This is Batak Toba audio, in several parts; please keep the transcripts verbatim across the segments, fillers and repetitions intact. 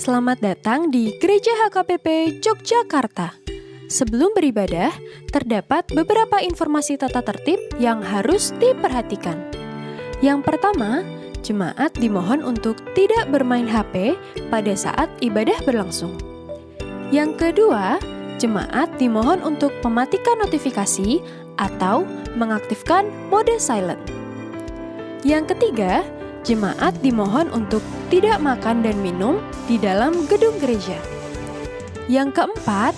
Selamat datang di Gereja H K B P Yogyakarta. Sebelum beribadah, terdapat beberapa informasi tata tertib yang harus diperhatikan. Yang pertama, jemaat dimohon untuk tidak bermain H P pada saat ibadah berlangsung. Yang kedua, jemaat dimohon untuk mematikan notifikasi atau mengaktifkan mode silent. Yang ketiga, jemaat dimohon untuk tidak makan dan minum di dalam gedung gereja. Yang keempat,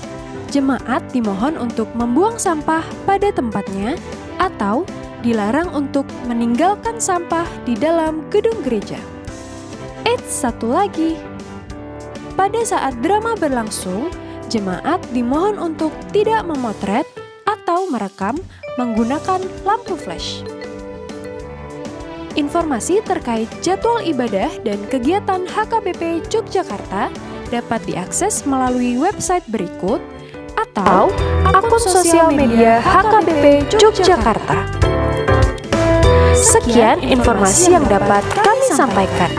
jemaat dimohon untuk membuang sampah pada tempatnya atau dilarang untuk meninggalkan sampah di dalam gedung gereja. Eits, satu lagi. Pada saat drama berlangsung, jemaat dimohon untuk tidak memotret atau merekam menggunakan lampu flash. Informasi terkait jadwal ibadah dan kegiatan H K B P Yogyakarta dapat diakses melalui website berikut atau akun sosial media H K B P Yogyakarta. Sekian informasi yang dapat kami sampaikan.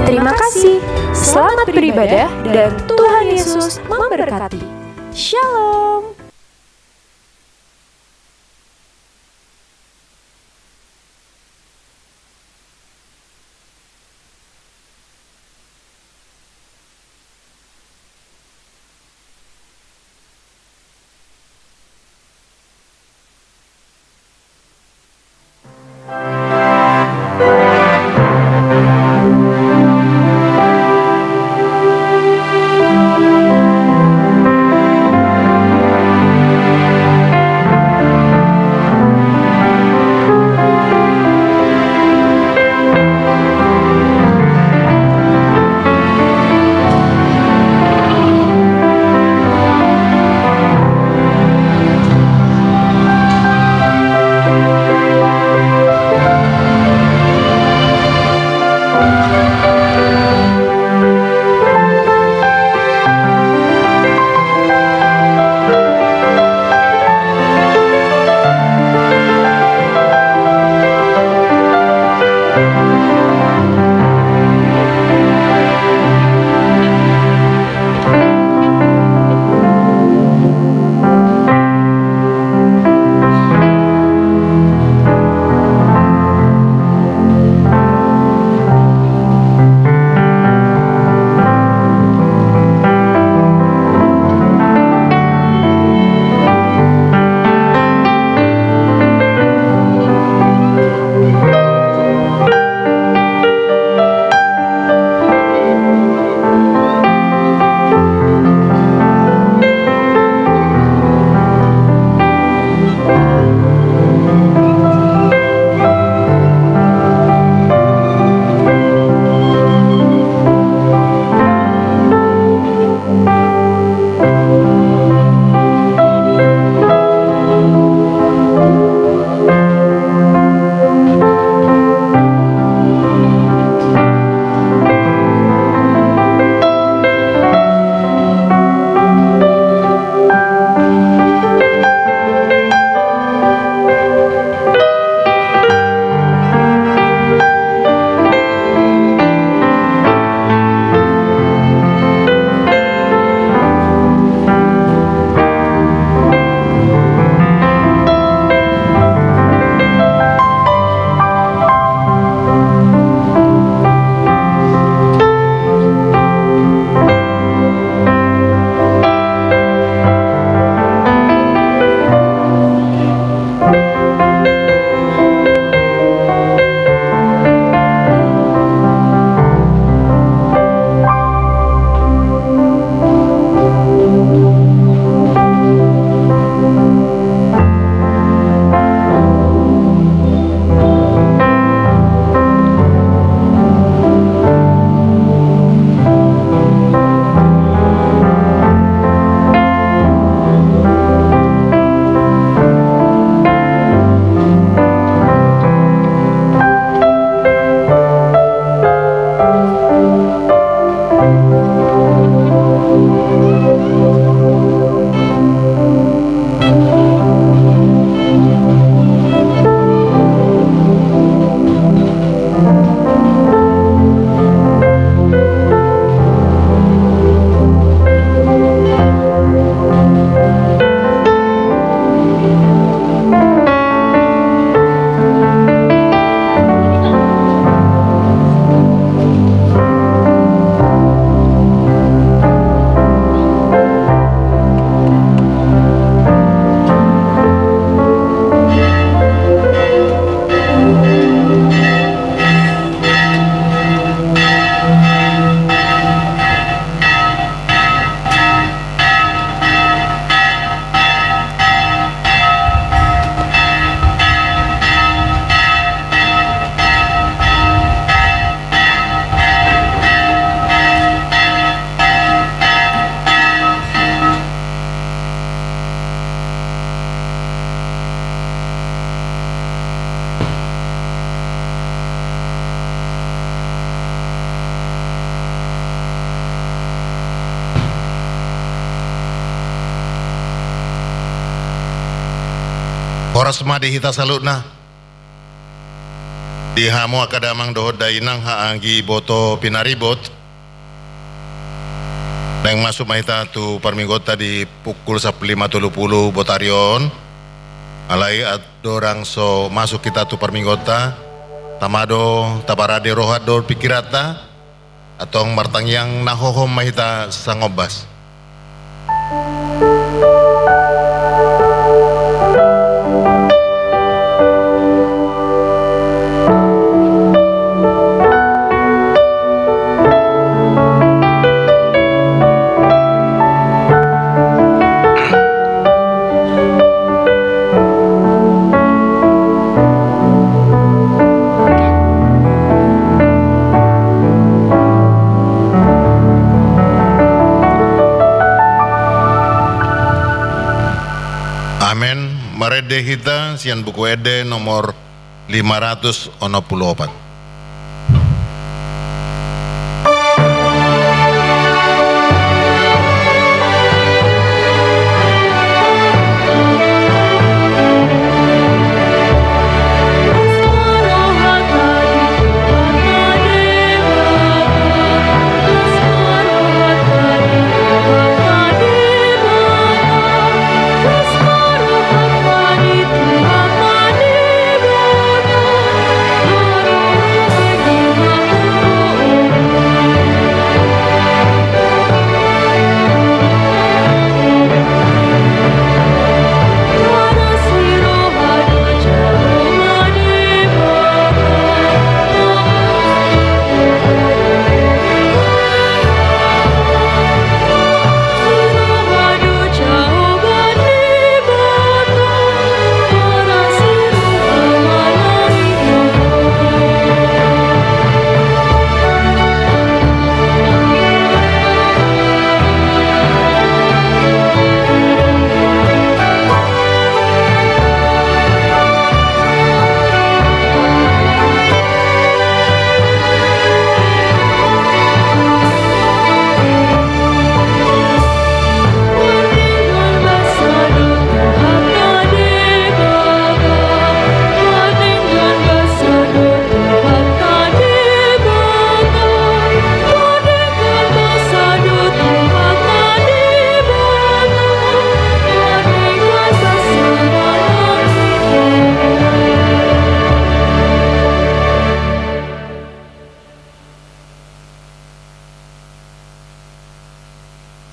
Terima kasih. Selamat beribadah dan Tuhan Yesus memberkati. Shalom. Horas ma di hita saluhutna. Di hamu angka damang dohot dainang, haha anggi iboto pinaribot. Naeng masuk ma hita tu parmingguonta di pukul sampulu lima tolu pulu botari on. Alai andorang so masuk hita tu parmingguonta, tama do taparade roha dohot pingkiranta. Antong martangiang na hohom ma hita sangombas. Amen. Marende hita sian Buku Ende nomor lima ratus onom pulu opat.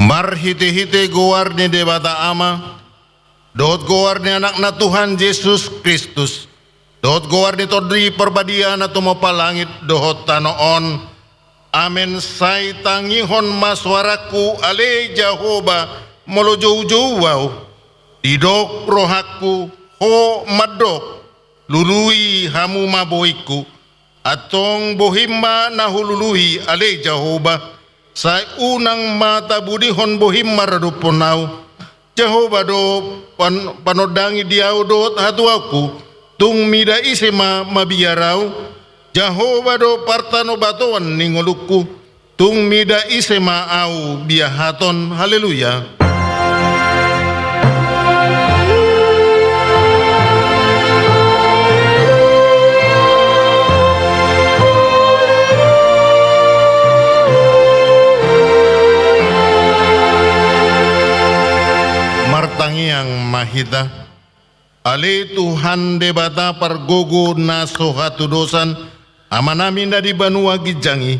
Marhitehite goar ni Debata Ama, dohot goar ni Anakna Tuhan Jesus Kristus, dohot goar ni Tondi Parbadia na tumompa langit dohot tano on. Amen. Sai tangihon ma soarangku, ale Jahowa, molo joujou ahu. Didok rohangku, ho mandok, lului hamu ma bohingku. Antong bohim ma na hulului, ale Jahowa, sai unang ma tabudihon bohim maradophon ahu. Jahowa do pan-, panondangi di ahu dohot hatuaonku, tung mida ise ma mabiar ahu? Jahowa do partanobatoan ni ngolungku, tung mida ise ma ahu biahaton? Haleluya. Martangiang ma hita. Ale Tuhan Debata pargogo na so hatudosan, Amanami na di banua ginjang i,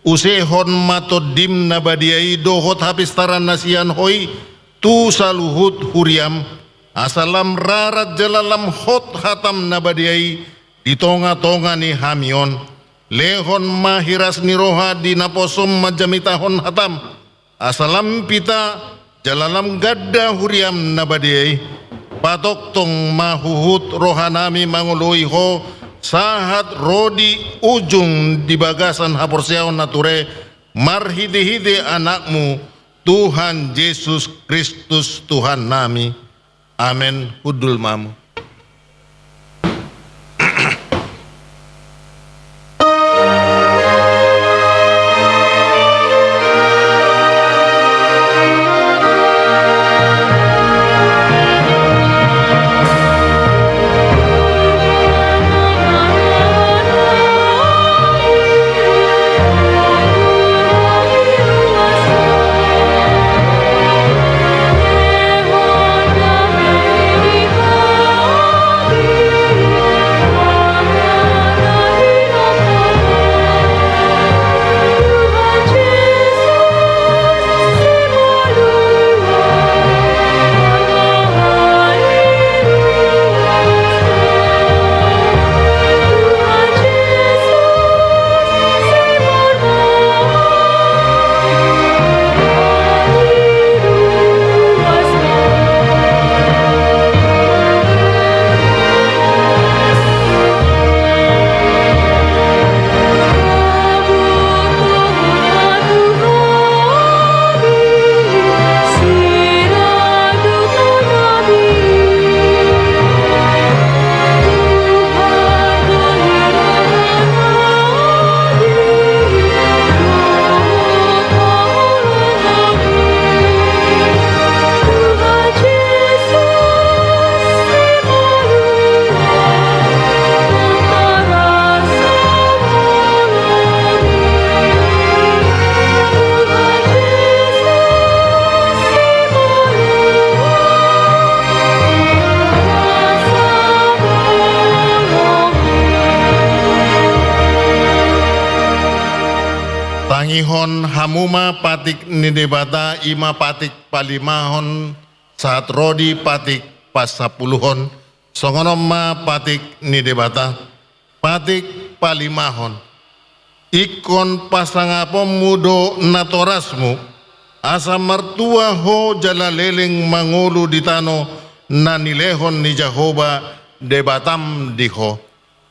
usehon ma Tondim na badia i dohot hapistaran na sian Ho i tu saluhut huriam, asa lam rarat jala lam hot hatam na badia i di tongatonga ni hami on. Lehon ma hiras ni roha di naposom manjamitahon hatam, asa lam pita jala lam ganda huriam na badia i. Patongtong ma huhut rohanami mangoloi Ho sahat ro di ujung di bagasan haporseaon na ture, marhitehite Anakmu, Tuhan Jesus Kristus Tuhannami. Amen. Hundul ma hamu. Tangihon hamu ma patik ni Debata, i ma patik palimahon, sahat ro di patik pasampuluhon, songon on ma patik ni Debata. Patik palimahon. Ingkon pasangaponmu do natorasmu, asa martua ho jala leleng mangolu di tano na nilehon ni Jahowa Debatam di ho.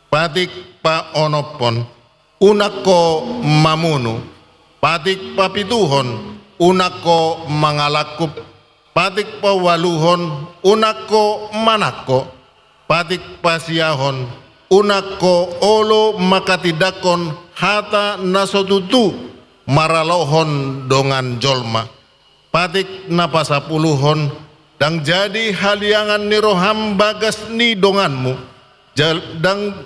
Patik paonomhon. Unang ho mamunu. Patik papituhon. Unang ho mangalangkup. Patik paualuhon. Unang ho manangko. Patik pasiahon. Unang ho olo manghatindanghon hata na so tutu maralohon dongan jolma. Patik na pasampuluhon. Ndang jadi haliangan ni roham bagas ni donganmu. Jal-, ndang,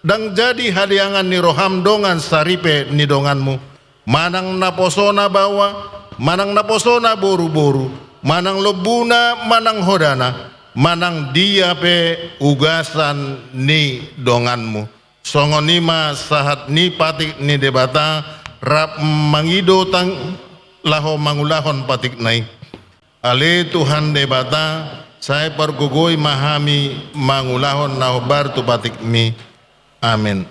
ndang jadi haliangan ni roham dongan saripe ni donganmu. Manang naposona baoa, manang naposona boruboru, manang lombuna, manang hodana, manang dia pe ugasan ni donganmu. Songon i ma sahat ni patik ni Debata, rap mangido tang laho mangulahon patikna i. Ale Tuhan Debata, sai pargogoi ma hami mangulahon na hombar tu patikmi. Amen.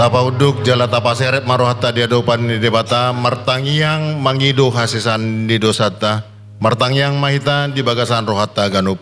Tapaunduk jala tapaserep ma rohanta di adopan ni Debata, martangiang mangido hasesaan ni dosanta. Martangiang ma hita di bagasan rohanta ganup.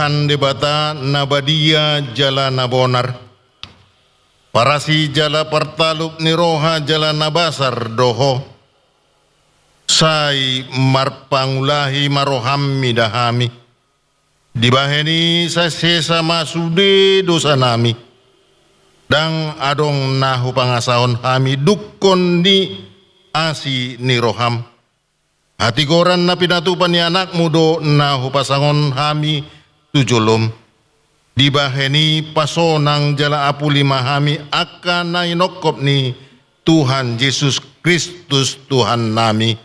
Debata na badia jala na bonar, parasi jala partalup ni roha jala na basar do Ho. Sai marpangulahi ma rohaM mida hami. Dibahen i sai sesa ma sude dosanami. Ndang adong na hupangasahon hami dungkon ni asi ni rohaM. Hatigoran na pinatupa ni AnakMu do na hupasangap hami tu joloM. Dibahen i pasonang jala apuli ma hami angka na hinongkop ni Tuhan Jesus Kristus Tuhannami.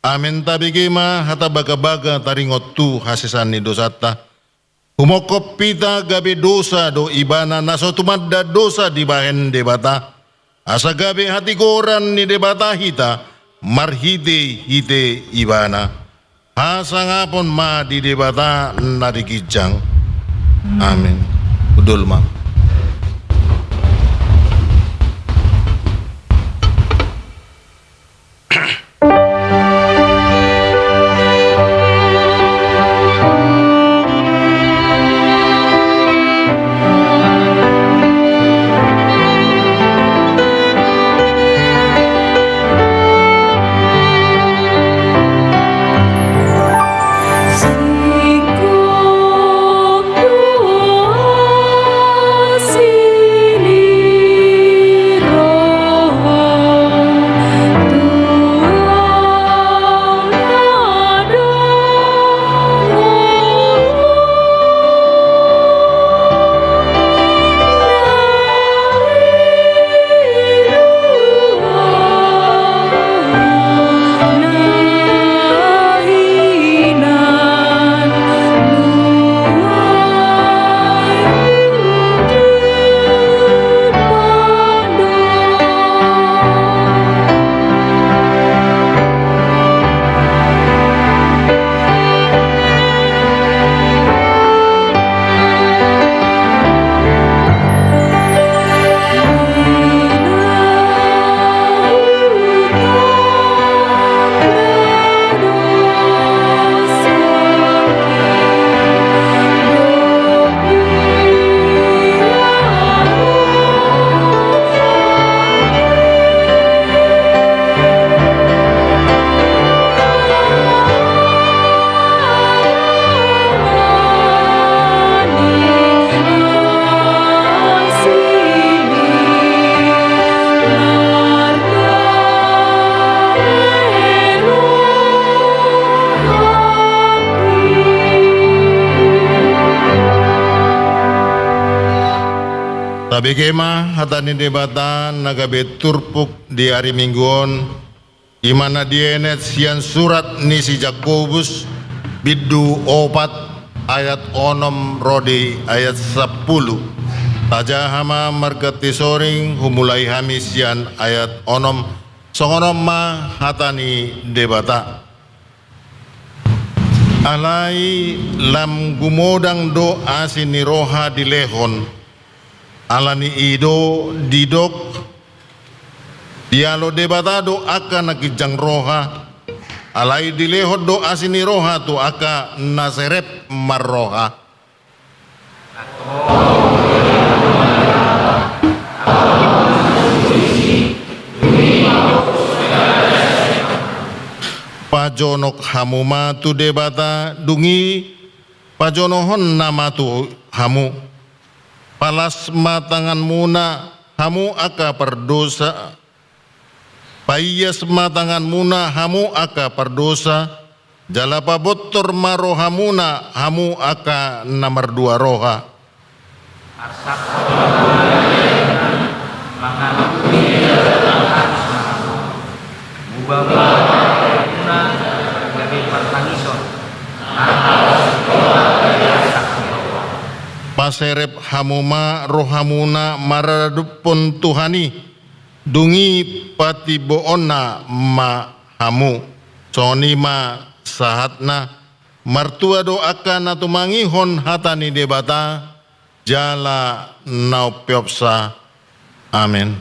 Amen. Tabege ma hata bagabaga taringot tu hasesaan ni dosanta. Humongkop hita gabe dosa do Ibana na so tumanda dosa dibahen Debata. Asa gabe hatigoran ni Debata hita marhitehite Ibana. Hasangapon ma di Debata na di ginjang. Amen. Hundul ma. Tabege ma hata ni Debata na gabe turpuk di ari Minggu on. I ma na dienet sian surat ni si Jakobus, bindu opat, ayat onom ro di ayat sampulu. Tajaha ma marganti soring, humulai hami sian ayat onom, songon on ma hata ni Debata. Alai lam gumodang do asi ni roha dilehon. Ala ni i do didok, dialo Debata do angka na ginjang roha, alai dilehon do asi ni roha tu angka na serep marroha. Pajonok hamu ma tu Debata, dung i pajonohonna ma tu hamu. Palas ma tanganmuna hamu angka pardosa, paias ma tanganmuna hamu angka pardosa, jala pabontor ma rohamuna hamu angka na mardua roha. Paserep hamu ma rohamuna maradophon Tuhan i, dung i patimboonna ma hamu. Songon i ma sahatna, martua do angka na tumangihon hata ni Debata, jala na umpeopsa. Amen.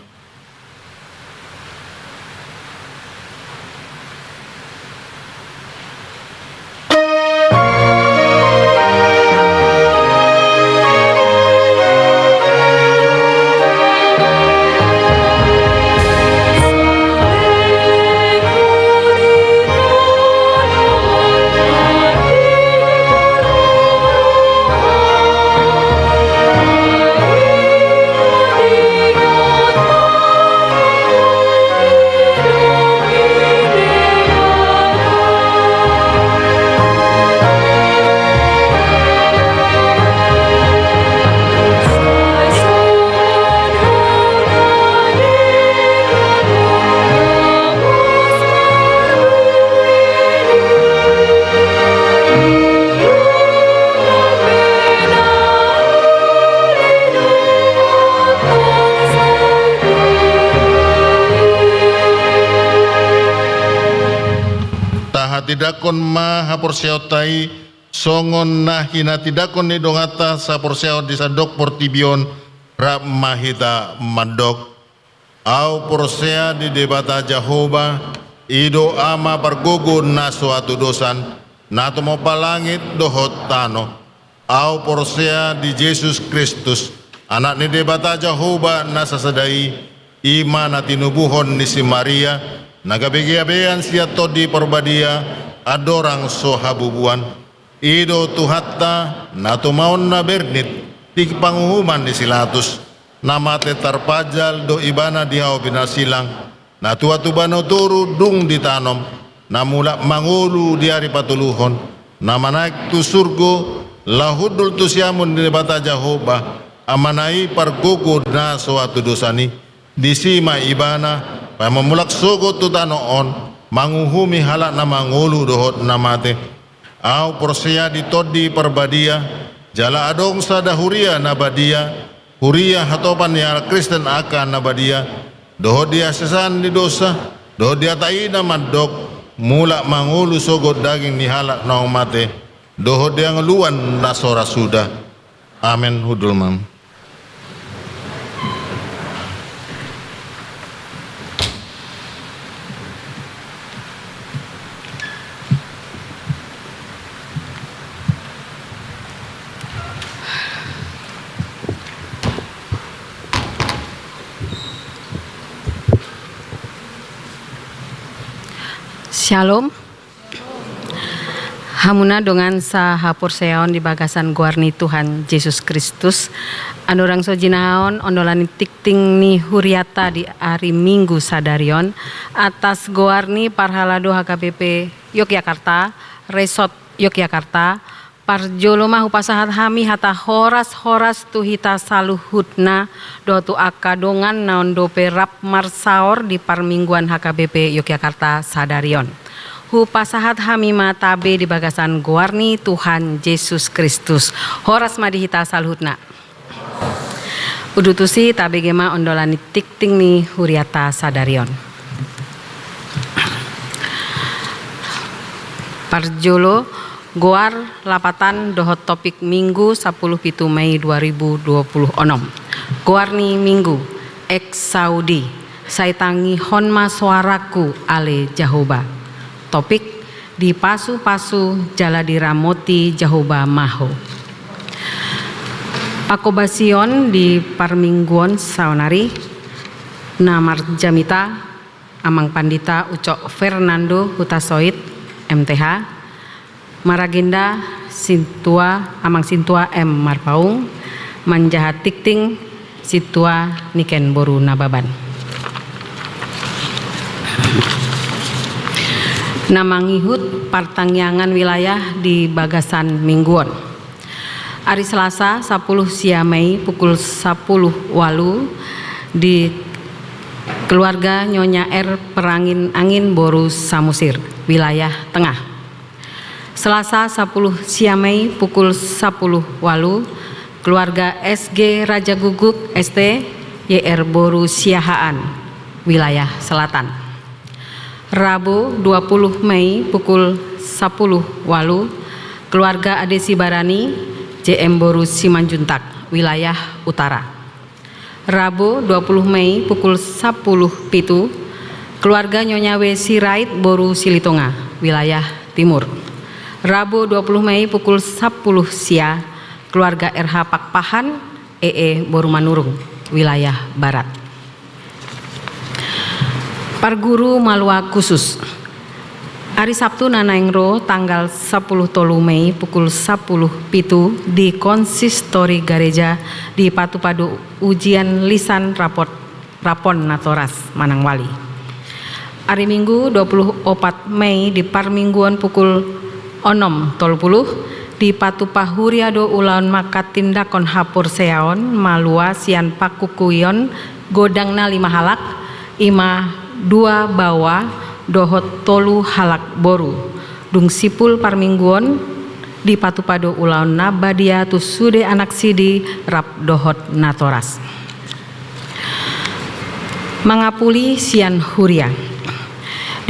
Tindanghon ma haporseaonta i, songon na hinatindanghon ni donganta saporseaon di sandok portibi on, rap ma hita mandok. Ahu porsea di Debata Jahowa, i do Ama pargogo na so hatudosan, na tumompa langit dohot tano. Ahu porsea di Jesus Kristus, Anak ni Debata Jahowa na sasada i, i ma na tinubuhon ni si Maria, na gabegabean sian Tondi Parbadia, andorang so habubuan. I do Tuhanta, na tumaonna bernit di panguhuman ni si Latus, na mate tarpajal do ibana di hau binasilang, na tua tuba na toru dung ditanom, na mulak mangolu di ari patoluhon, na manaek tu surgo, laho hundul tu siamun ni Debata Jahowa, Amana i pargogo na so hatudosan i. Disi ma ibana, paima mulak sogot tu tano on, manguhumi halak na mangolu dohot na mate. Ahu porsea di Tondi Parbadia, jala adong sada huria na badia, huria hatopan ni halak Kristen angka na badia, dohot di hasesaan ni dosa, dohot di hata i na mandok, mulak mangolu sogot daging ni halak naung mate, dohot di hangoluan na so ra suda. Amen. Hundul ma. Syalom. Hamuna dongan sahaporseaon di bagasan goar ni Tuhan Jesus Kristus, andorang so jinahahon ondolan ni tingting ni huriata di ari Minggu sadari on, atas goar ni parhalado H K B P Yogyakarta, Resort Yogyakarta, parjolo ma hupasahat hami hata horas-horas tu hita saluhutna, dohot tu angka dongan naung dope rap marsaor di parmingguan H K B P Yogyakarta sadari on. Hupasahat hami ma tabe di bagasan goar ni Tuhan Jesus Kristus. Horas ma di hita saluhutna. Udutusi tabege ma ondolan ni tingting ni huriata sadari on. Parjolo, goar, lapatan dohot topik Minggu, sapuluh pitu Mei dua ribu dua puluh onom. Goar ni Minggu, Exaudi, sai tangihon ma soarangku ale Jahowa. Topik, dipasu-pasu jala diramoti Jahowa ma ho. Panghobasion di parmingguon saonari, na marjamita Amang Pandita Ucok Fernando Hutasoit, M T H, maragenda Sintua, Amang Sintua M Marpaung, manjaha tingting Sintua Niken boru Nababan. Na mangihut partangiangan wilayah di bagasan minggu on. Ari Selasa, sapuluh sia Mei, pukul sapuluh walu, di keluarga Nyonya R Perangin Angin boru Samosir, wilayah Tengah. Selasa, sapuluh sia Mei, pukul sapuluh walu, keluarga S G Rajaguguk, S T, Y R boru Siahaan, wilayah Selatan. Rabu, dua puluh Mei, pukul sapuluh walu, keluarga Ade Sibarani, J M boru Simanjuntak, wilayah Utara. Rabu, dua puluh Mei, pukul sapuluh pitu, keluarga Nyonya W Sirait boru Silitonga, wilayah Timur. Rabu, dua puluh Mei, pukul sapuluh sia, keluarga R H Pakpahan, E E boru Manurung, wilayah Barat. Parguru malua khusus. Ari Sabtu na naeng ro, tanggal sapuluh tolu Mei, pukul sapuluh pitu, di konsistori gareja dipatupa do ujian lisan rapot, rapon natoras manang wali. Ari Minggu, dua puluh opat Mei, di parmingguon pukul onom tolu pulu, dipatupa huria do ulaon manghatindanghon haporseaon malua sian pangkukuion, godangna lima halak, i ma dua baoa dohot tolu halak boru. Dung simpul parmingguon, dipatupa do ulaon na badia tu sude anaksidi rap dohot natoras. Mangapuli sian huria.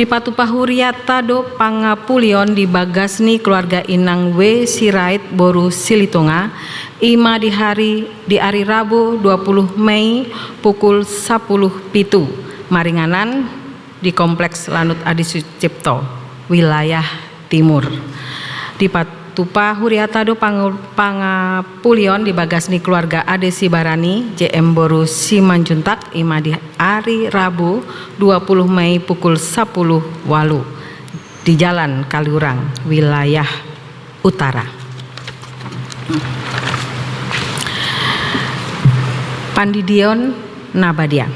Dipatupa huriata do pangapulion di bagas ni keluarga inang W Sirait boru Silitonga, ima di hari, di ari Rabu dua puluh Mei pukul sapuluh pitu, maringanan di Kompleks Lanut Adi Sucipto, wilayah Timur. Dipatupa huriata do pang-, pangapulion di bagas ni keluarga Ade Sibarani, J M boru Simanjuntak, ima di ari Rabu dua puluh Mei pukul sapuluh walu di Jalan Kaliurang, wilayah Utara. Pandidion na badia.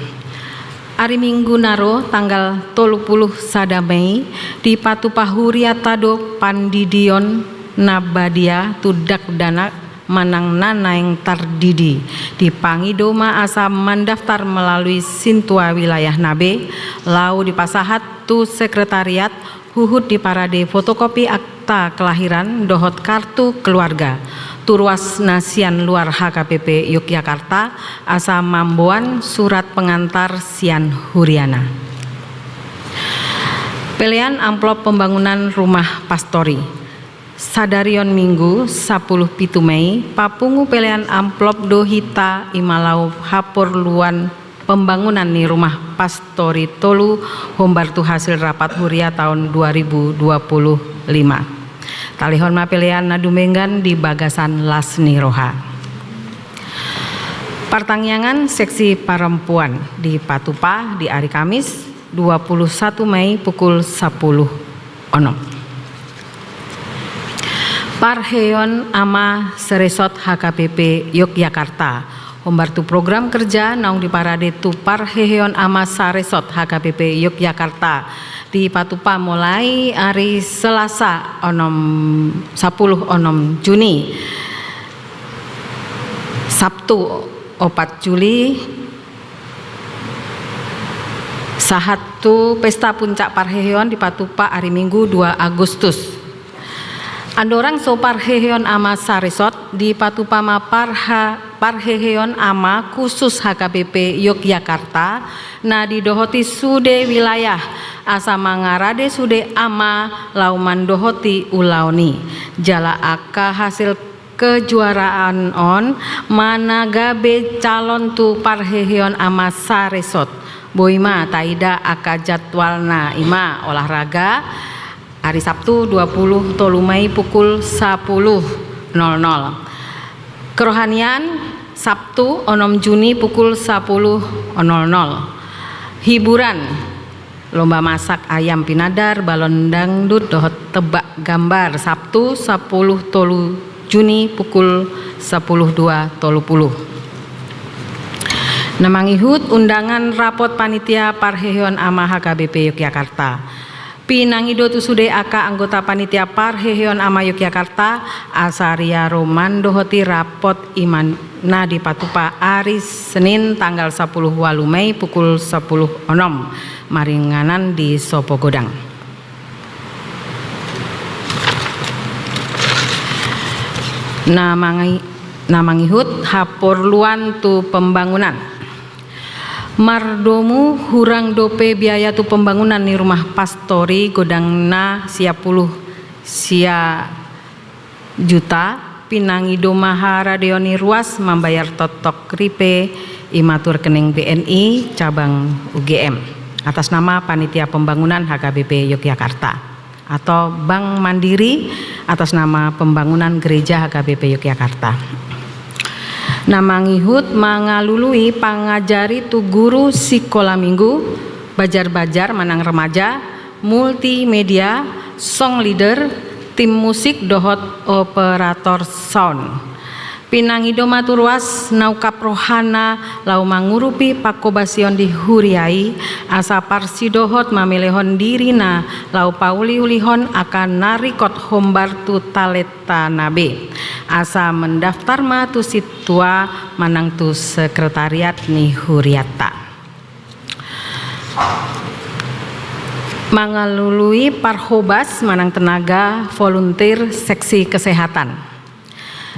Ari Minggu na ro tanggal tolu puluh sada Mei, dipatupa huriata do pandidion na badia tu dakdanak manang na naeng tardidi. Dipangido ma asa mandaftar melalui sintua wilayah na be, laho dipasahat tu sekretariat, huhut diparade fotokopi akta kelahiran dohot kartu keluarga tu ruas na sian luar H K B P Yogyakarta, asa mamboan surat pengantar sian huriana. Pelean amplop pembangunan rumah pastori. Sadari on Minggu, sapuluh pitu Mei, papungu pelean amplop do hita, ima laho haporluan pembangunan ni rumah pastori tolu, hombar tu hasil rapat huria taon dua ribu dua puluh lima. Talehon ma pelean na dumenggan di bagasan las ni roha. Partangiangan seksi perempuan dipatupa di ari Kamis, dua puluh satu Mei pukul sapuluh onom. Parheheon Ama Saresot H K B P Yogyakarta. Hombar tu program kerja naung diparade tu Parheheon Ama Saresot H K B P Yogyakarta, dipatupa mulai ari Selasa onom, sapuluh onom Juni, Sabtu opat Juli, sahat tu pesta puncak parheheon dipatupa ari Minggu dua Agustus. Andorang so parheheon Ama Saresot, dipatupa ma parha-, parheheon ama khusus H K B P Yogyakarta na didohoti sude wilayah, asa mangarade sude ama laho mandohoti ulaon i. Jala angka hasil kejuaraan on ma na gabe calon tu parheheon Ama Saresot. Boi ma taida angka jadwalna, ima olahraga, ari Sabtu dua puluh tolu Mei pukul sapuluh nol nol. Kerohanian, Sabtu onom Juni pukul sapuluh nol nol. Hiburan, lomba masak ayam pinadar, balon dangdut dohot tebak gambar, Sabtu sapuluh tolu Juni pukul sapuluh dua tolu puluh. Na mangihut, undangan rapot panitia parheheon ama H K B P Yogyakarta. Pinangido tu sude angka anggota panitia parheheon ama Yogyakarta, asa ro mandohoti rapot i ma na dipatupa ari Senin tanggal sapuluh walu Mei pukul sapuluh onom, maringanan di Sopogodang. Na mangi-, na mangihut, haporluan tu pembangunan. Mardomu hurang dope biaya tu pembangunan ni rumah pastori, godangna sia puluh sia juta, pinangido ma haradeon ni ruas mambayar toktok ripe, ima tu rekening B N I cabang U G M, atas nama Panitia Pembangunan H K B P Yogyakarta, atau Bank Mandiri atas nama Pembangunan Gereja H K B P Yogyakarta. Na mangihut, mangalului pangajari tu guru sikola minggu, bajar-bajar manang remaja, multimedia, song leader, tim musik dohot operator sound. Pinangido ma tu ruas na ungkap rohana laho mangurupi pangkobasion di huria i, asa parsidohot mamelehon dirina laho pauli-ulihon angka na ringkot hombar tu talenta na be, asa mandaftar ma tu sintua manang tu sekretariat ni huriata. Mangalului parhobas manang tenaga volunteer seksi kesehatan.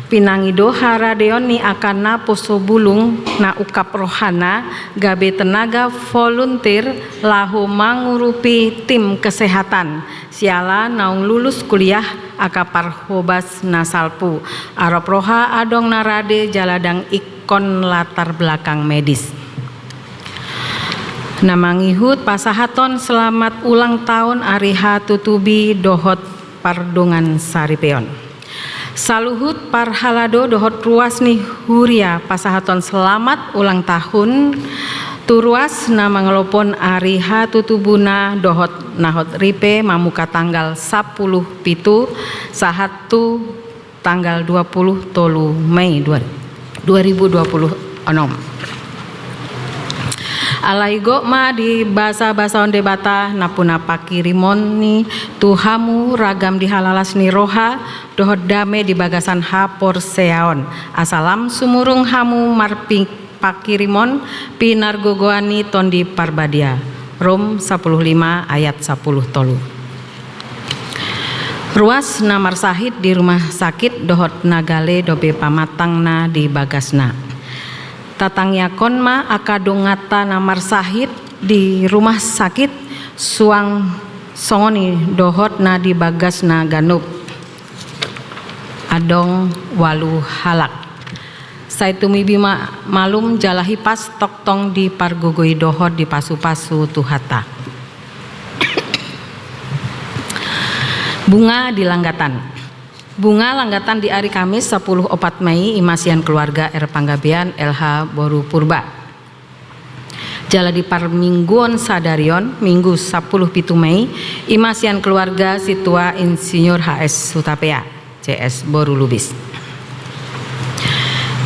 Pinangido haradeon ni angka naposo bulung na ungkap rohana gabe tenaga volunteer laho mangurupi tim kesehatan siala naung lulus kuliah angka parhobas na salpu, arop roha adong na rade jala ndang ingkon latar belakang medis. Na mangihut pasahaton selamat ulang tahun ari hatutubi dohot pardongan saripeon. Saluhut parhalado dohot ruas ni huria pasahaton selamat ulang tahun tu ruas na mangalopon ari hatutubuna dohot na hot ripe mamuka tanggal sampulu pitu sahat tu tanggal dua pulu tolu Mei dua, dua ribu dua pulu onom. Alai gok ma dibasabasahon Debata nampuna panghirimon ni tu hamu ragam di halalas ni roha dohot dame di bagasan haporseaon, asa lam sumurung hamu marping panghirimon pinargogoan ni Tondi Parbadia. Rom sampulu lima ayat sampulu tolu. Ruas na marsahit di rumah sakit dohot na gale dope pamatangna di bagasna. Tatangiangkon ma angka donganta na marsahit di rumah sakit, suang songon i dohot na di bagasna ganup. Adong ualu halak. Sai tumibi ma malum jala hipas tongtong dipargogoi dohot dipasupasu Tuhanta. Bunga di langgatan. Bunga langgatan di ari Kamis sampulu opat Mei i ma sian keluarga R Panggabean L H boru Purba. Jala di parmingguon sadari on, Minggu sampulu pitu Mei, i ma sian keluarga Sintua Insinyur H S Hutapea, C S boru Lubis.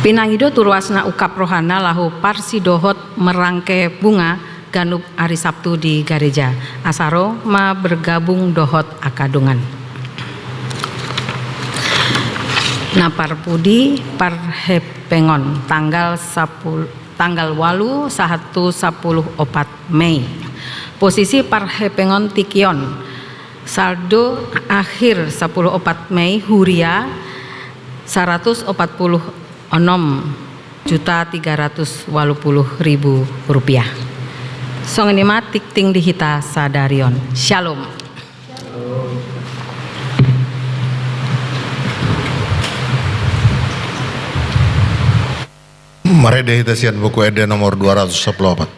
Pinangido tu ruas na ungkap rohana laho parsidohot merangke bunga ganup ari Sabtu di gareja. Asa ro ma bergabung dohot angka dongan. Na parpudi parhepengon tanggal sampulu tanggal ualu sahat tu sampulu opat Mei. Posisi parhepengon tingki on. Saldo akhir sampulu opat Mei huria saratus opat pulu onom juta tiga ratus ualu pulu ribu rupiah. Songon i ma tingting di hita sadari on. Syalom. Marende hita sian Buku Ende nomor dua ratus sampulu opat.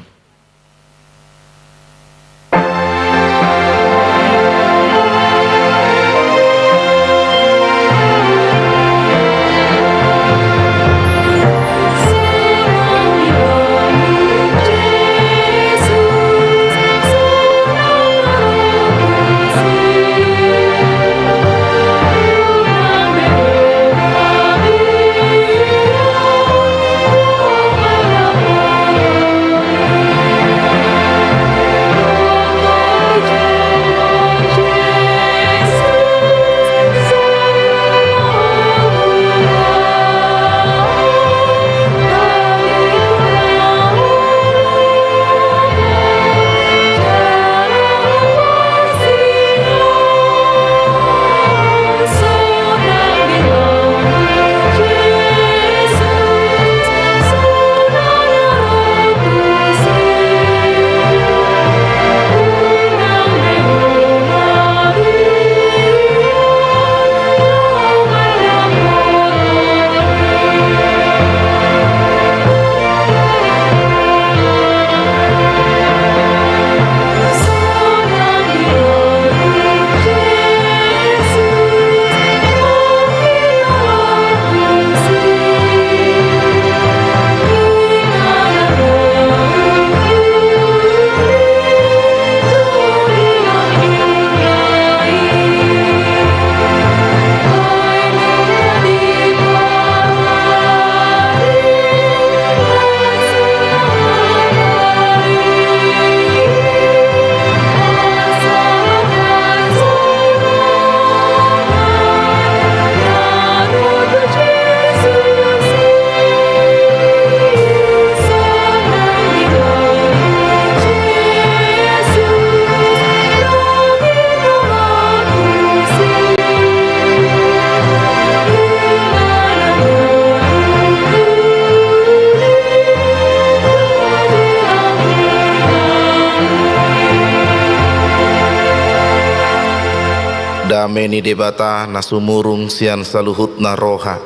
Dame ni Debata na sumurung sian saluhutna roha,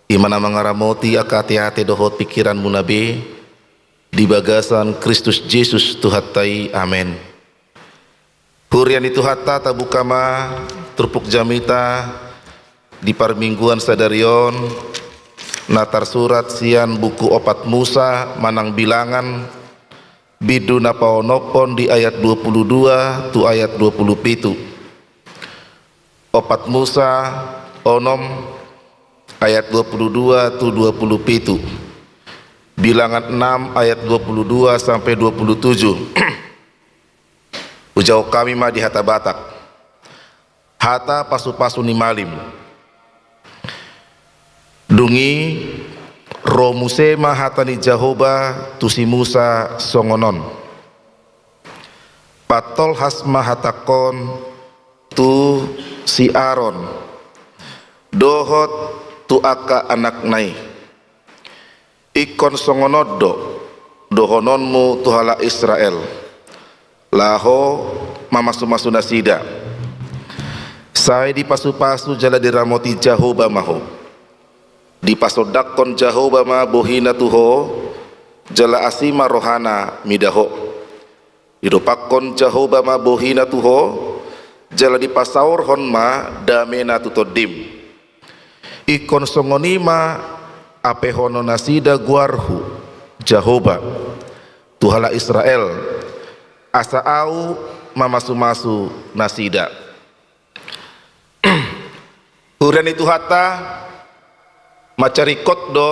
i ma na mangaramoti angka ateate dohot pingkiranmuna be di bagasan Kristus Jesus Tuhanta i. Amen. Huria ni Tuhanta, tabuka ma turpuk jamita di parmingguan sadari on, na tarsurat sian buku Opat Musa manang Bilangan, bindu na paonomhon di ayat dua puluh dua tu ayat dua puluh pitu. Opat Musa onom ayat dua puluh dua tu dua puluh pitu. Bilangan enam ayat dua puluh dua sampai dua puluh tujuh. Hujahahon hami ma di hata Batak. Hata pasupasu ni malim. Dung i ro muse ma hata ni Jahowa tu si Musa songon on: Patolhas ma hatangkon tu si Aron dohot tu angka anakna i. Ingkon songon on do dohononmu tu halak Israel, laho mamasumasu nasida. Sai dipasupasu jala diramoti Jahowa ma ho. Dipasondangkon Jahowa ma bohina tu ho, jala asi ma rohana mida ho. Didompakkon Jahowa ma bohina tu ho, jala dipasaorhon ma damena tu tondim. Ingkon songon i ma ampehonon nasida goarhu, Jahowa, tu halak Israel, asa ahu mamasumasu nasida. Huria ni Tuhanta, mansai ringkot do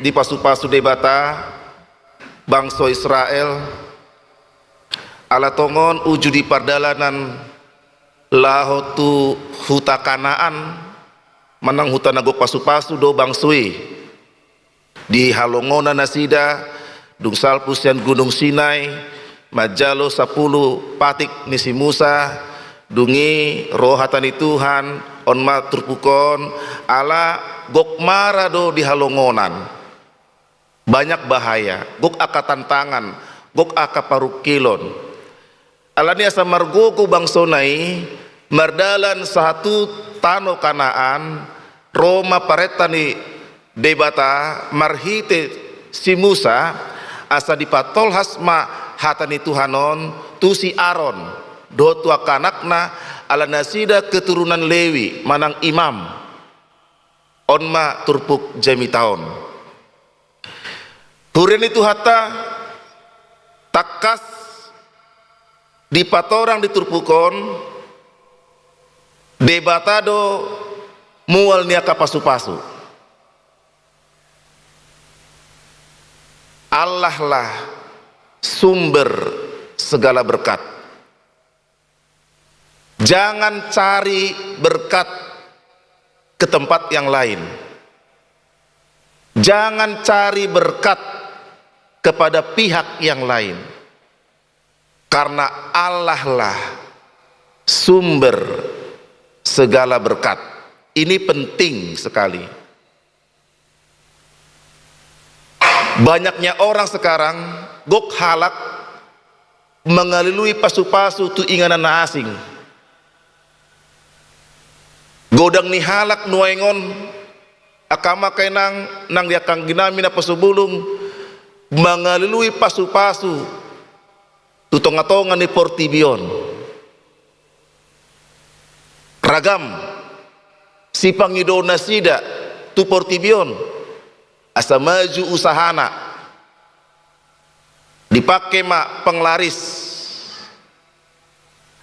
dipasupasu Debata bangso Israel, ala tongon uju di pardalanan laho tu huta Kanaan, manang huta na gok pasupasu do bangso i. Di halongonan nasida, dung salpu sian Gunung Sinai, manjalo sampulu patik ni si Musa, dung i ro hata ni Tuhan, on ma turpuk on, ala gok mara do di halongonan. Banyak bahaya, gok angka tantangan, gok angka parungkilon. Alani asa margogo bangsona i mardalan sahat tu tano Kanaan, ro ma parenta ni Debata marhite si Musa, asa dipatolhas ma hata ni Tuhan on tu si Aron dohot tu angka anakna, ala nasida keturunan Lewi manang imam. On ma turpuk jamita on. Huria ni Tuhanta, tangkas dipatorang di turpuk on, Debata do mual ni angka pasupasu. Allahlah sumber segala berkat. Jangan cari berkat ke tempat yang lain. Jangan cari berkat kepada pihak yang lain. Karena Allahlah sumber segala berkat. Ini penting sekali. Banyaknya orang sekarang, gok halak mangalului pasupasu tu inganan na asing. Godang ni halak nuaeng on, angka amang, angka inang, nang di angka anggi nami na pasubulung, mangalului pasupasu tu tongatonga ni portibi on. Ragam sipangido nasida tu portibi on, asa maju usahana. Dipake ma penglaris,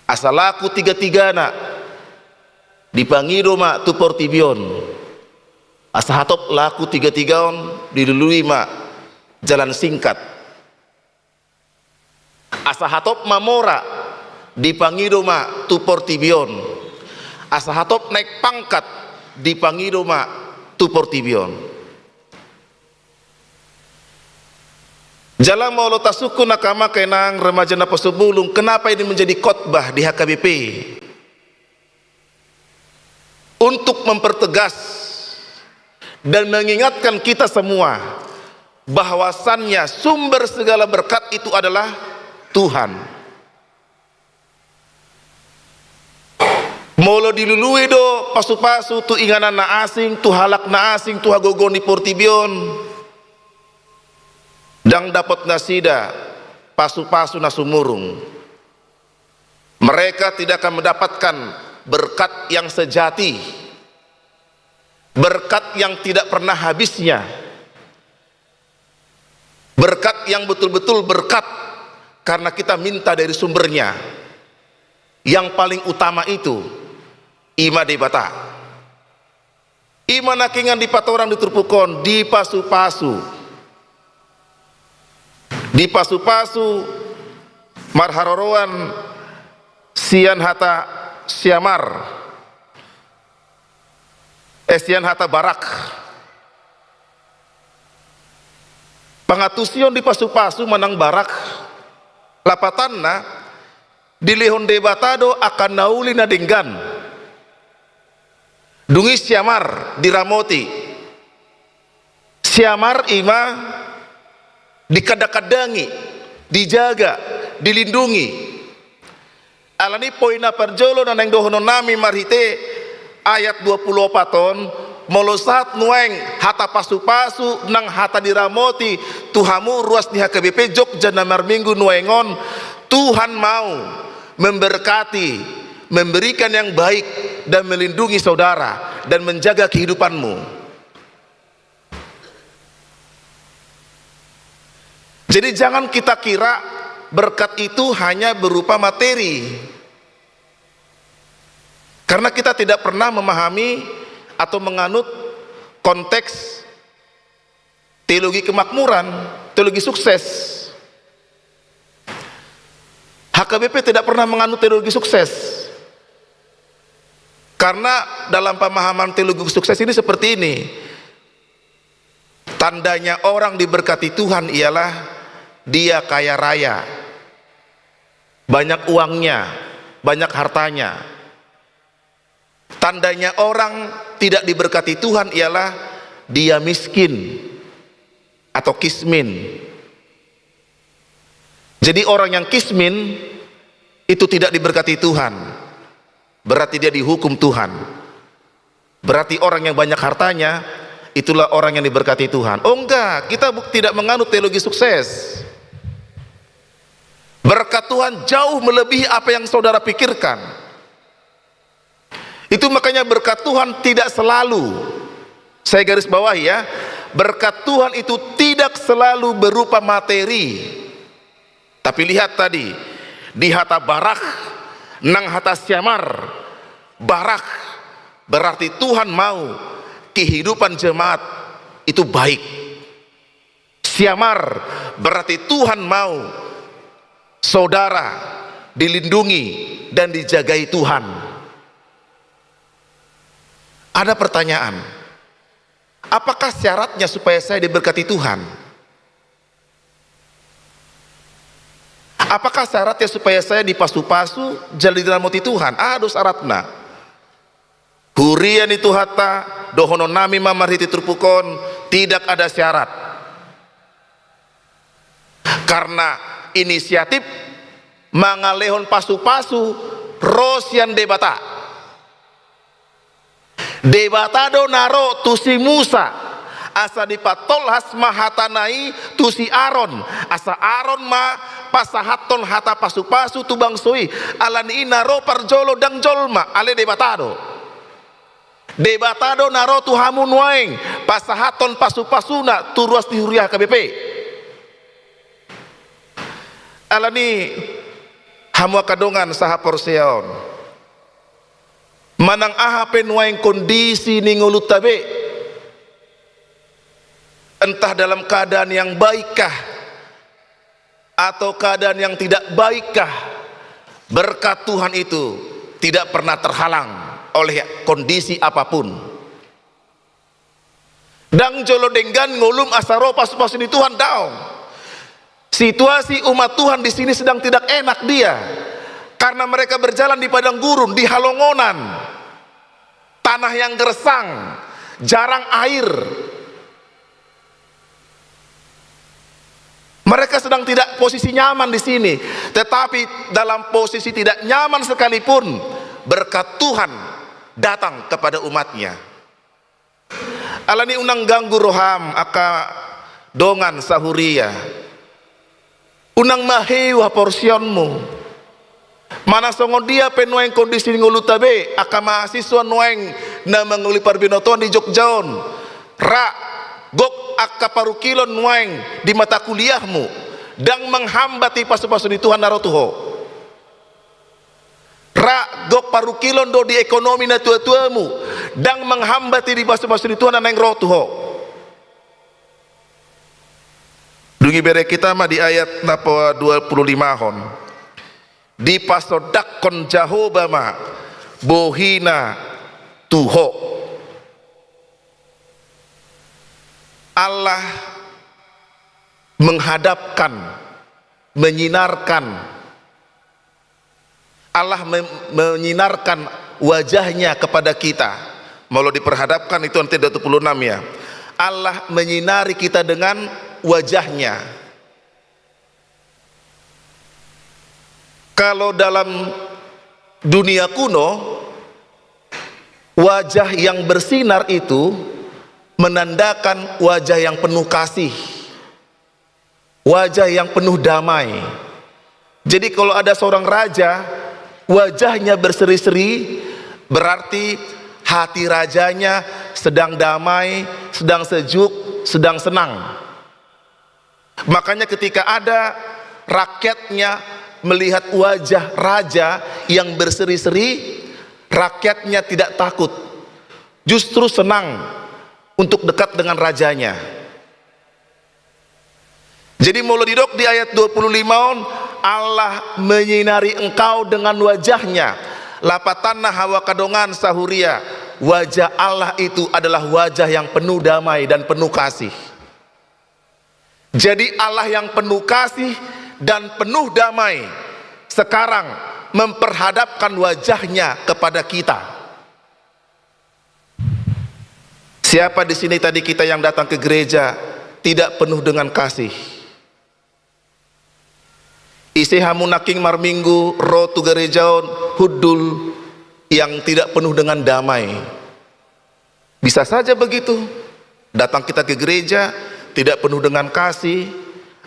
asa laku tigatigana. Dipangido ma tu portibi on, asa hatop laku tigatiga on, dilului ma jalan singkat. Asa hatop mamora, dipangido ma tu portibi on. Asa hatop naik pangkat, dipangido ma tu portibi on. Jala molo tasungkun, angka amang, angka inang, remaja na pasubulung, kenapa ini menjadi khotbah di H K B P? Untuk mempertegas dan mengingatkan kita semua bahwasannya sumber segala berkat itu adalah Tuhan. Molo dilului do pasu-pasu tu inganan na asing, tu halak na asing, tu hagogoon ni portibi on, ndang dapot nasida pasu-pasu na sumurung. Mereka tidak akan mendapatkan berkat yang sejati, berkat yang tidak pernah habisnya, berkat yang betul-betul berkat karena kita minta dari sumbernya. Yang paling utama itu, i ma Debata. I ma nangkiningan dipatorang di turpuk on, dipasu-pasu. Dipasu-pasu marharoroan sian hata syamar, eh, sian hata barak. Pangantusion dipasu-pasu manang barak, lapatanna, dilehon Debata do angka na uli na denggan. Dung i syamar diramoti. Syamar i ma dikandang-kandangi, dijaga, dilindungi. Alani i poin na parjolo na naeng dohononnami marhite ayat dua pulu opat on, molo sahat nuaeng hata pasu-pasu nang hata diramoti tu hamu ruas ni H K B P Jogja na marminggu nuaeng on, Tuhan mau memberkati, memberikan yang baik, dan melindungi saudara, dan menjaga kehidupanmu. Jadi, jangan kita kira berkat itu hanya berupa materi. Karena kita tidak pernah memahami atau menganut konteks teologi kemakmuran, teologi sukses. H K B P tidak pernah menganut teologi sukses. Karena dalam pemahaman teologi sukses ini seperti ini. Tandanya orang diberkati Tuhan ialah dia kaya raya. Banyak uangnya, banyak hartanya. Tandanya orang tidak diberkati Tuhan ialah dia miskin atau kismin. Jadi, orang yang kismin itu tidak diberkati Tuhan. Berarti dia dihukum Tuhan. Berarti orang yang banyak hartanya, itulah orang yang diberkati Tuhan. Oh enggak, kita bu-, tidak menganut teologi sukses. Berkat Tuhan jauh melebihi apa yang saudara pikirkan. Itu makanya berkat Tuhan tidak selalu, saya garis bawahi ya, berkat Tuhan itu tidak selalu berupa materi. Tapi lihat tadi, di hata barak, nang hata syamar, barak, berarti Tuhan mau kehidupan jemaat itu baik. Syamar, berarti Tuhan mau saudara dilindungi dan dijagai Tuhan. Ada pertanyaan, apakah syaratnya supaya saya diberkati Tuhan? Apakah syaratnya supaya saya dipasu-pasu, jala diramoti Tuhan? Aha do syaratna? Huria ni Tuhanta, dohononnami ma marhite turpuk on, tidak ada syarat. Karena inisiatif mangalehon pasu-pasu ro sian Debata. Debata do na ro tu si Musa, asa dipatolhas ma hatana i tu si Aron, asa Aron ma pasahathon hata pasu-pasu tu bangso i. Alani i na ro parjolo ndang jolma, ale Debata do. Debata do na ro tu hamu nuaeng, pasahathon pasu-pasuna tu ruas ni huria H K B P. Alani i, hamu angka dongan sahaporseaon, manang aha pe nuaeng kondisi ni ngolunta be, entah dalam keadaan yang baik kah, atau keadaan yang tidak baik kah, berkat Tuhan itu tidak pernah terhalang oleh kondisi apapun. Ndang jolo denggan ngolum asa ro pasu-pasu ni Tuhan, daong. Situasi umat Tuhan di sini sedang tidak enak dia, karena mereka berjalan di padang gurun, di halongonan, tanah yang gersang, jarang air. Mereka sedang tidak posisi nyaman di sini, tetapi dalam posisi tidak nyaman sekalipun, Berkat Tuhan datang kepada umat-Nya. Alani unang ganggu roham, angka dongan sahuria. Unang maheu haporseaonmu. Manang songon dia pe nuaeng kondisi ni ngolunta be, angka mahasiswa nuaeng na mangoli parbinotoan di Jogja on. Ra, gok angka parungkilon nuaeng di mata kuliahmu, ndang manghambat i pasu-pasu ni Tuhan na ro tu ho. Ra, gok parungkilon do di ekonomi natua-tuamu, ndang manghambat i di pasu-pasu ni Tuhan na naeng ro tu ho. Dung i bere hita ma di ayat na padua pulu limahon. Dipasondanghon Jahowa ma bohi-Na tu ho. Allah menghadapkan, menyinarkan. Allah me-, menyinarkan wajah-Nya kepada kita. Molo diperhadapkan itu nanti dua puluh enam ya. Allah menyinari kita dengan wajah-Nya. Kalau dalam dunia kuno, wajah yang bersinar itu menandakan wajah yang penuh kasih, wajah yang penuh damai. Jadi, kalau ada seorang raja, wajahnya berseri-seri, berarti hati rajanya sedang damai, sedang sejuk, sedang senang. Makanya ketika ada rakyatnya melihat wajah raja yang berseri-seri, rakyatnya tidak takut, justru senang untuk dekat dengan rajanya. Jadi, molo didok di ayat dua puluh lima on, Allah menyinari engkau dengan wajah-Nya. Lapatanna, hamu angka dongan sahuria, wajah Allah itu adalah wajah yang penuh damai dan penuh kasih. Jadi, Allah yang penuh kasih dan penuh damai sekarang memperhadapkan wajah-Nya kepada kita. Siapa di sini tadi kita yang datang ke gereja tidak penuh dengan kasih? Ise hamu nangkin marminggu ro tu gereja on hundul yang tidak penuh dengan damai? Bisa saja begitu. Datang kita ke gereja tidak penuh dengan kasih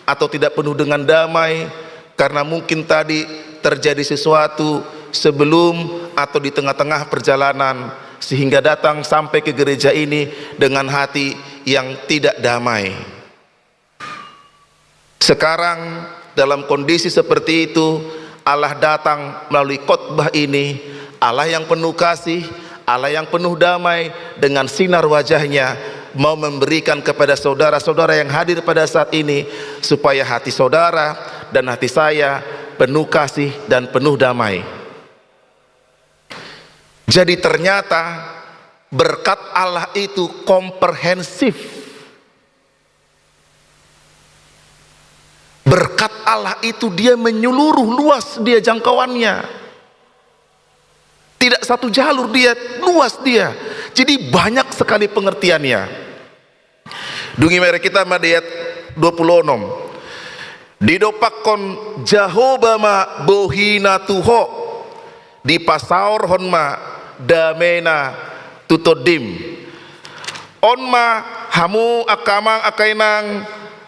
atau tidak penuh dengan damai, karena mungkin tadi terjadi sesuatu sebelum atau di tengah-tengah perjalanan, sehingga datang sampai ke gereja ini dengan hati yang tidak damai. Sekarang, dalam kondisi seperti itu, Allah datang melalui khotbah ini, Allah yang penuh kasih, Allah yang penuh damai, dengan sinar wajah-Nya mau memberikan kepada saudara-saudara yang hadir pada saat ini, supaya hati saudara dan hati saya penuh kasih dan penuh damai. Jadi, ternyata berkat Allah itu komprehensif. Berkat Allah itu dia menyeluruh, luas dia jangkauannya. Tidak satu jalur dia, luas dia. Jadi, banyak sekali pengertiannya. Dung i bere hita ma di ayat dua puluh enam. Didompakhon Jahowa ma bohi-Na tu ho, dipasaorhon ma dame-Na tu tondim. On ma hamu angka amang, angka inang,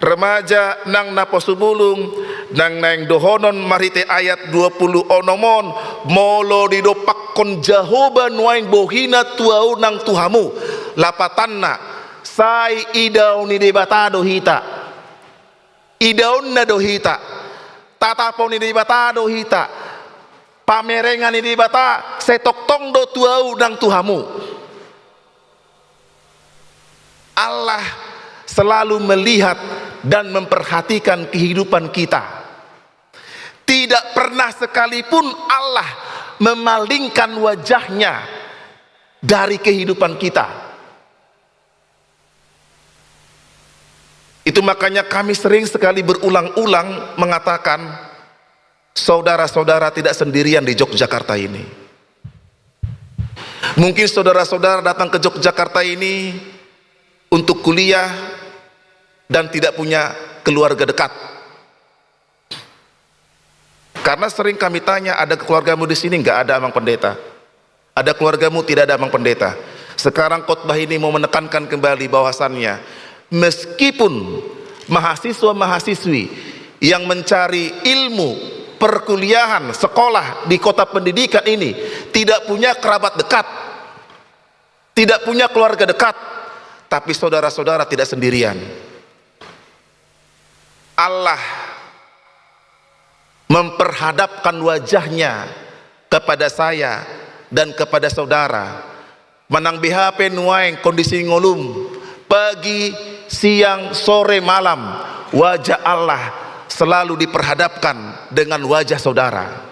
remaja nang naposo bulung, na naeng dohonon marhite ayat dua puluh onom on, molo didompakhon Jahowa nuaeng bohi-Na tu ahu nang tu hamu, lapatanna, sai idaon ni Debata do hita. Idaon-Na do hita. Tatapon ni Debata do hita. Pamerengan ni Debata sai tongtong do tu ahu nang tu hamu. Allah selalu melihat dan memperhatikan kehidupan kita. Tidak pernah sekalipun Allah memalingkan wajah-Nya dari kehidupan kita. Itu makanya kami sering sekali berulang-ulang mengatakan, saudara-saudara tidak sendirian di Yogyakarta ini. Mungkin saudara-saudara datang ke Yogyakarta ini untuk kuliah dan tidak punya keluarga dekat. Karena sering kami tanya, "Ada keluargamu di sini?" "Nggak ada, Amang Pendeta." Ada keluargamu tidak ada, Amang Pendeta. Sekarang khotbah ini mau menekankan kembali bahwasannya meskipun mahasiswa-mahasiswi yang mencari ilmu perkuliahan, sekolah di kota pendidikan ini tidak punya kerabat dekat, tidak punya keluarga dekat, tapi saudara-saudara tidak sendirian. Allah memperhadapkan wajahnya kepada saya dan kepada saudara. Manang beha pe nuaeng kondisi ngolum, pagi, siang, sore, malam, wajah Allah selalu diperhadapkan dengan wajah saudara.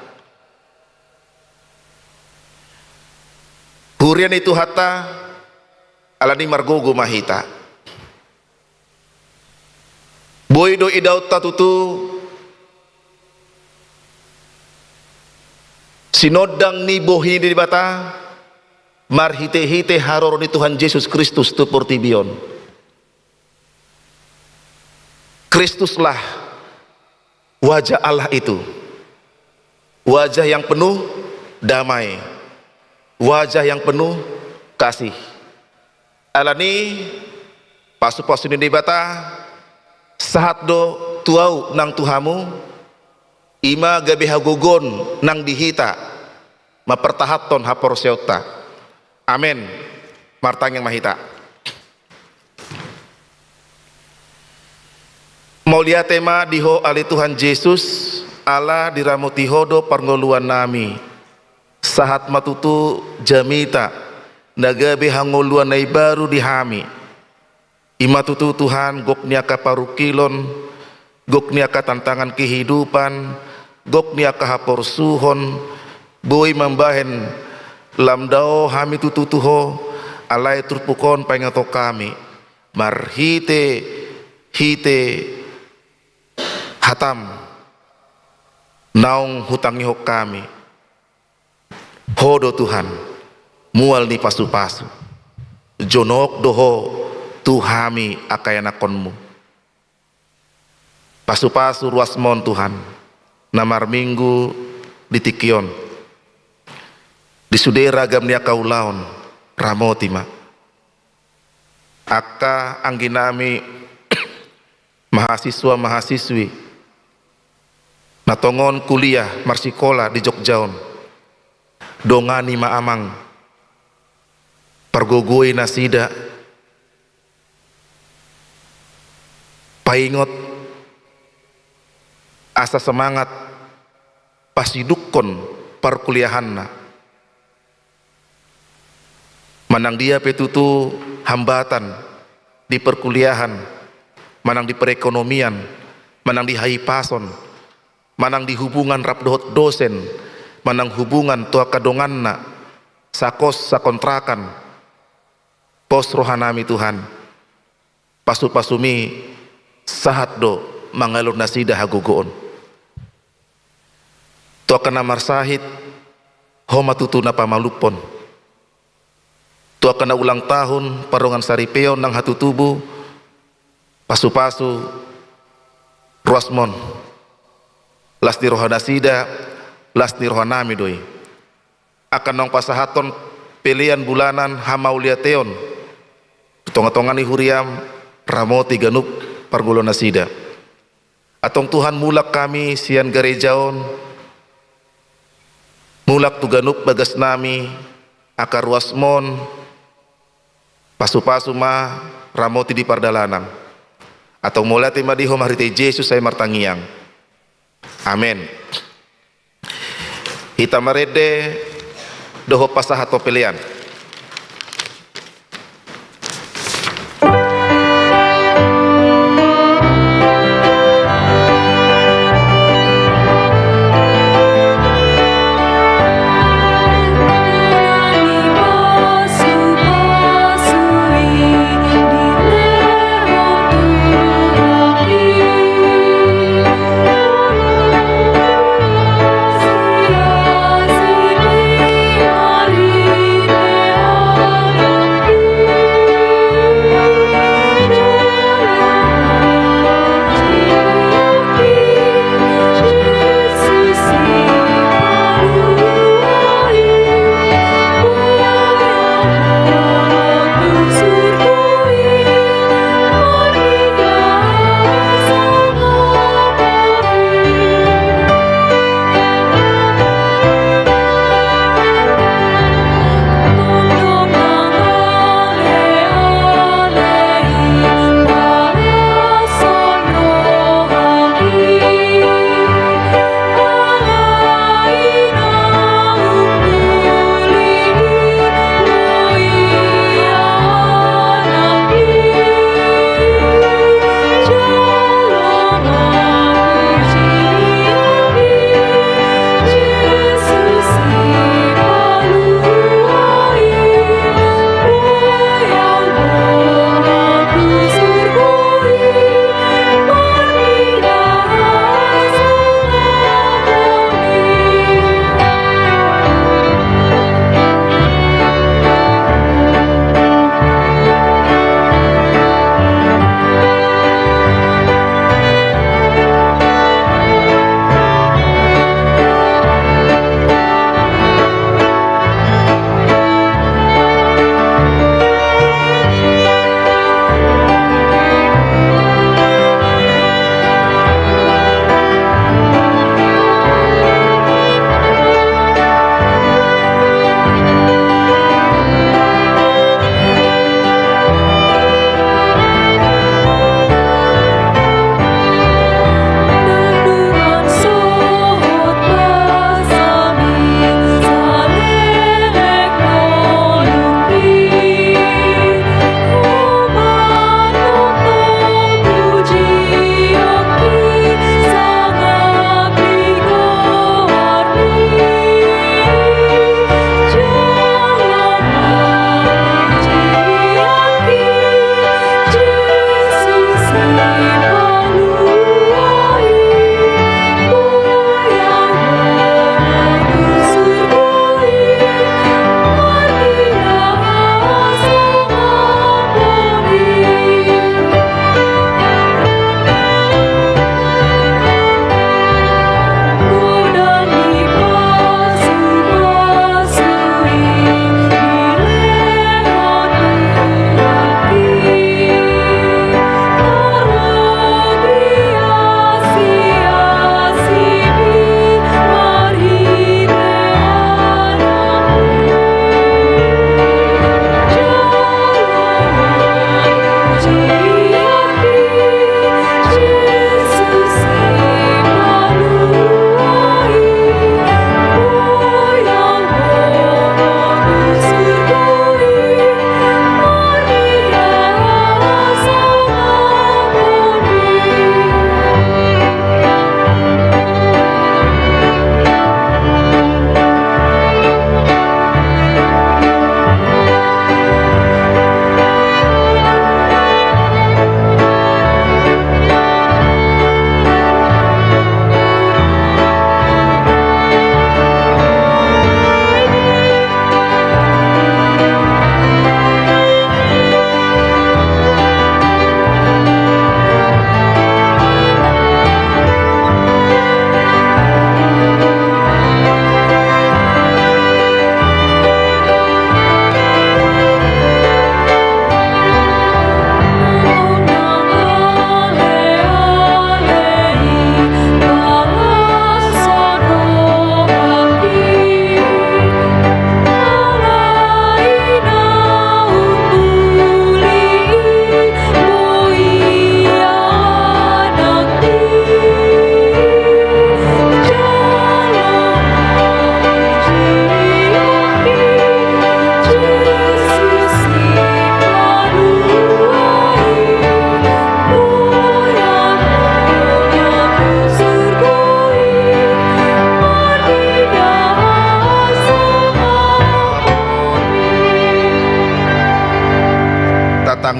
Huria ni Tuhanta, alani margogo ma hita. Boi do idaonta tutu sinondang ni bohi ni Debata marhite-hite haroro ni Tuhan Jesus Kristus tu portibi on. Kristuslah wajah Allah itu. Wajah yang penuh damai. Wajah yang penuh kasih. Alani pasu-pasu ni Debata, sahat do tu ahu nang tu hamu, i ma gabe hagogoon nang di hita, mampartahathon haporseaonta. Amen. Martangiang ma hita. Mauliate ma di Ho ale Tuhan Jesus, ala diramoti Ho do parngoluannami. Sahat ma tutu jamita na gabe hangoluan na imbaru di hami. I ma tutu Tuhan, gok ni angka parungkilon, gok ni angka tantangan kehidupan, gok ni angka haporsuhon, boi mambahen lam dao hami tutu tu Ho, alai turpuk on paingothon hami marhite-hite hataM naung hutangihon hami. Ho do Tuhan, mual ni pasu-pasu. Jonok do Ho tu hami angka ianakhonMu. Pasu-pasu ruasMon Tuhan, na marminggu di tingki on. Di sude ragam ni angka ulaon, ramoti ma. Angka angginami mahasiswa-mahasiswi na tongon kuliah marsikola di Jogja on. Dongani ma Amang, pargogoi nasida, paingot asa semangat pasidukkon parkuliahanna. Manang dia pe tutu hambatan di perkuliahan, manang di perekonomian, manang di hahipason, manang di hubungan rap dohot dosen, manang hubungan tu angka donganna, sakos, sakontrakan. Pos rohanami Tuhan. Pasu-pasuMi sahat do mangalehon nasida hagogoon. Tu angka na marsahit, Ho ma tutu na pamalumhon. Tu angka na ulang tahun, pardongan saripeon nang hatutubu, pasu-pasu ruasMon. Las ni roha nasida, las ni rohanami do i. Angka naung pasahathon pelean bulanan hamauliateon tu tonga-tonga ni huriaM, ramoti ganup parngoluan nasida. Antong Tuhan, mulak hami sian gareja on, mulak tu ganup bagasnami, angka ruasMon, pasu-pasu ma, ramoti di pardalanan. Antong mauliate ma di Ho marhite Jesus hami martangiang. Amen. Hita marende dohot pasahat pelean.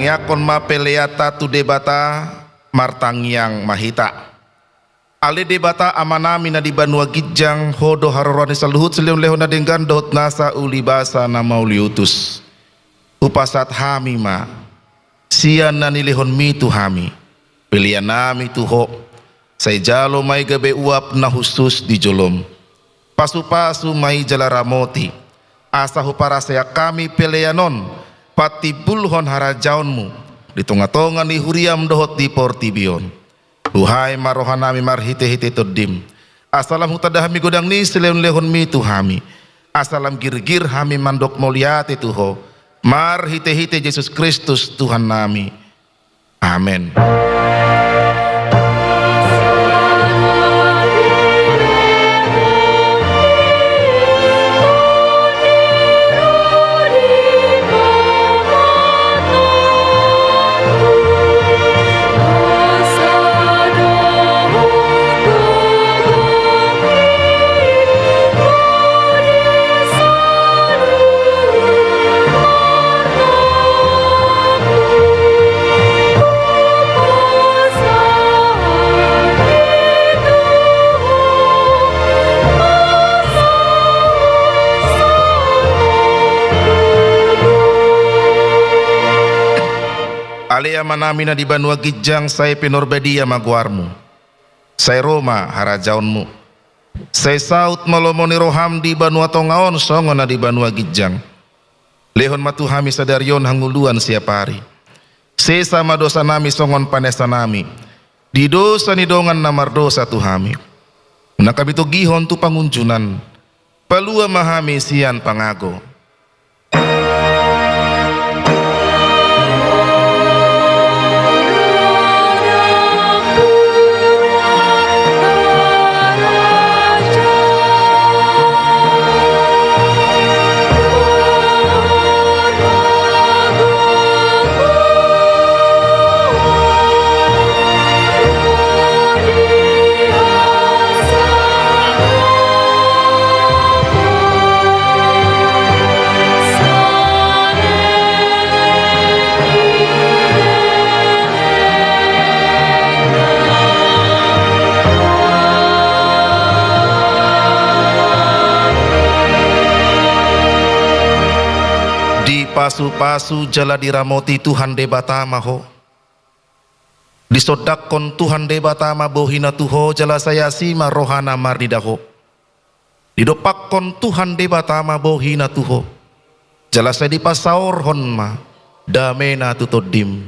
Tangiangkon ma peleanta tu Debata. Martangiang ma hita. Ale Debata Amanami na di banua ginjang, Ho do haroroan ni saluhut silehonlehon na denggan dohot nasa ulibasa na mauliutus. Hupasahat hami ma sian na nilehonMi tu hami peleanNami tu Ho. Sai jalo ma i gabe uap na hushus di joloM. Pasupasu ma i jala ramoti, asa huparasea hami pelean on patimbulhon harajaonMu di tongatonga ni huriaM dohot di portibi on. Buhai ma rohanami marhitehite TondiM, asa lam hutanda hami godang ni silehonlehonMi tu hami, asa lam girgir hami mandok mauliate tu Ho, marhitehite Jesus Kristus Tuhannami. Amen. Ale Amanami na di banua ginjang, sai pinarbadia ma goarMu. Sai ro ma harajaonMu. Sai saut ma lomo ni rohaM di banua tonga on songon na di banua ginjang. Lehon ma tu hami sadari on hangoluan siapari. Sesa ma dosanami songon panesanami di dosa ni dongan na mardosa tu hami. Unang hami togihon tu pangunjunan. Palua ma hami sian pangago. Dipasupasu jala diramoti Tuhan Debata ma ho. Disondangkon Tuhan Debata ma bohina tu ho, jala sai asi ma rohana marnida ho. Didompakkon Tuhan Debata ma bohina tu ho, jala sai dipasaorhon ma damena tu tondim.